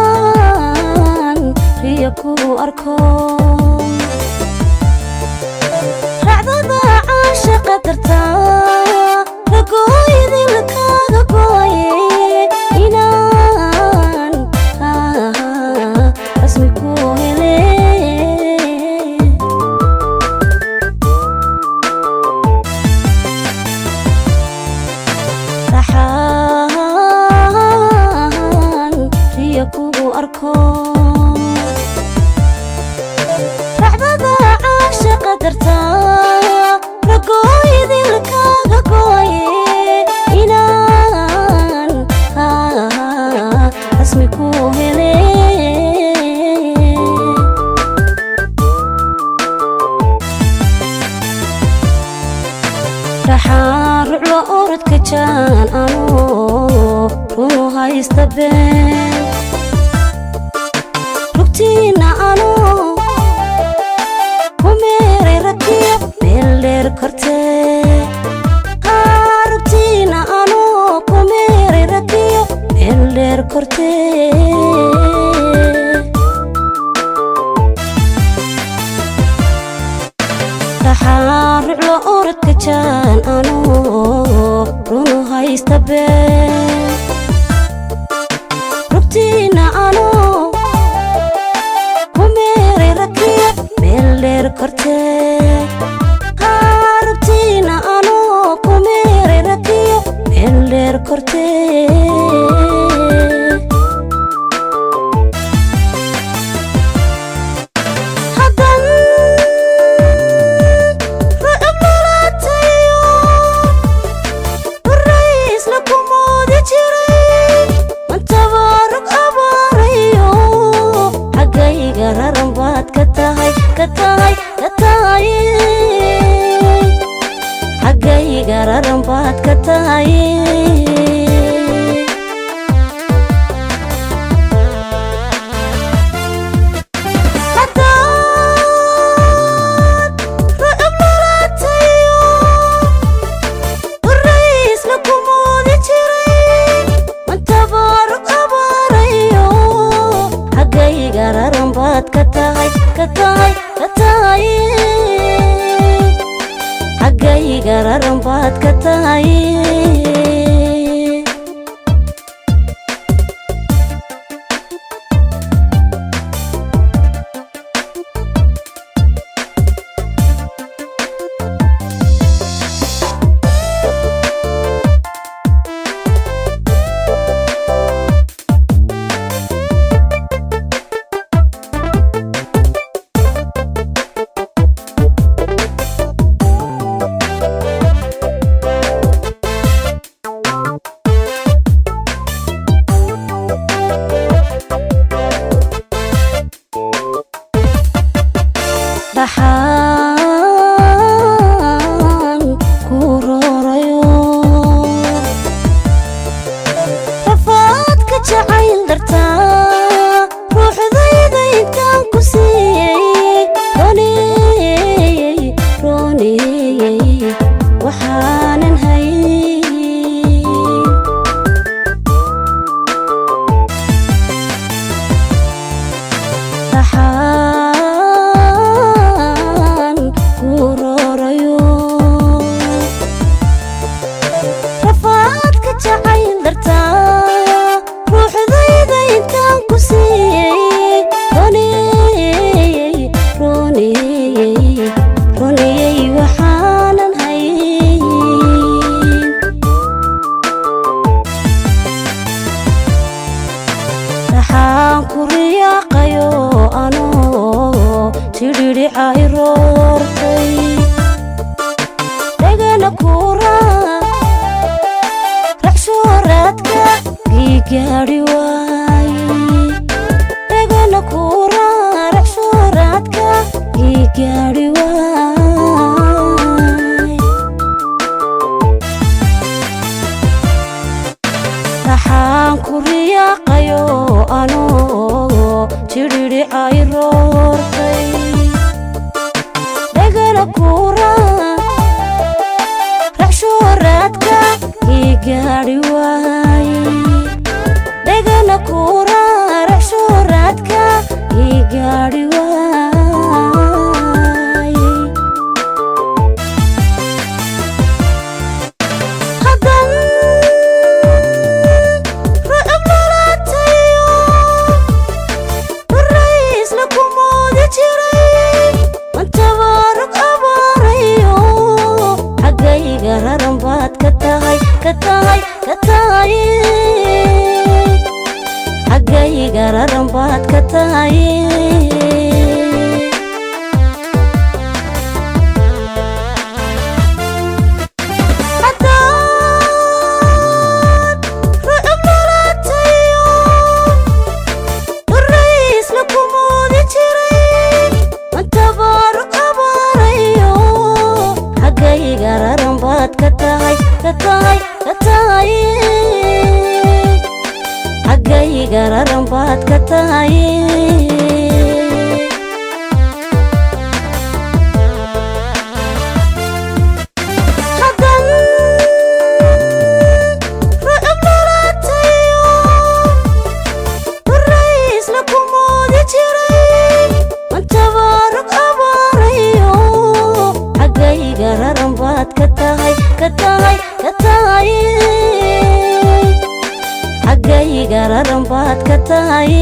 Raxaan riya ku arko, racdada caashaqa dartaa ragooyadilkaaga gooye inaan rasmi ku hele. Raxaan riya kugu arko, racdada caashaqa dartaa ragooyadilkaaga gooye inaan rasmi ku hele. Raxaan ruclo orodka jaan anuu runu haysta been, rugtiina anuu ku meeray rakiyo meel dheer kortee. Rugtiina anuu ku meeray rakiyo meel dheer kortee. Raxaan ruclo orodka jaan anuu runu haysta been, rugtiina anuu ku meeray rakiyo meel dheer kortee. Rugtiina anuu ku meeray rakiyo meel dheer kortee. Haddan rucub lulaatayo baraysla ku moodi jiray, mantabaarug abaarayo xaggayga raran baad ka tahay, ka tahay, ka tahay, xaggayga raran baad ka tahay. Haddaad rucub lulaatayo baraysla ku moodi jiray, mantabaarug abaarayo xaggayga raran baad ka tahay, ka tahay, ka tahay, xaggayga raran baad ka tahay. Dhaxaan ku roorayo rafaadka jacayl dartaa ruuxdayda intaan ku siiyey, roneeyey, roneeyey waxaanan hayn. Dhaxaan ku roorayo rafaadka jacayl dartaa ruuxdayda intaan ku siiyey, roneeyey, roneeyey, roneeyey waxaanan hayn. Dhaxaan ku riyaaqayo anoo tidhidhicay roortay, dhegana kuura racshuuraadka giigaadhi waay, dhegana kuura racshuuraadka giigaadhi waay. Dhaxaan ku riyaaqayo anoo tidhidhicay roortay, dhegana kuura racshuuraadka giigaadhi waay. Raran baad ka tahay. Haddaad rucub lalaatayo, duraysla ku moodi jiray, wantabaarug abaarayo, xaggayga raran baad ka tahay, ka tahay, ka tahay. Xaggayga raran baad ka tahay. Haddan rucub lalaatayo, duraysla ku moodi jiray, wantabaarug abaarayo, xaggayga raran baad ka tahay, ka tahay, ka tahay. Xaggayga raran baad ka tahay.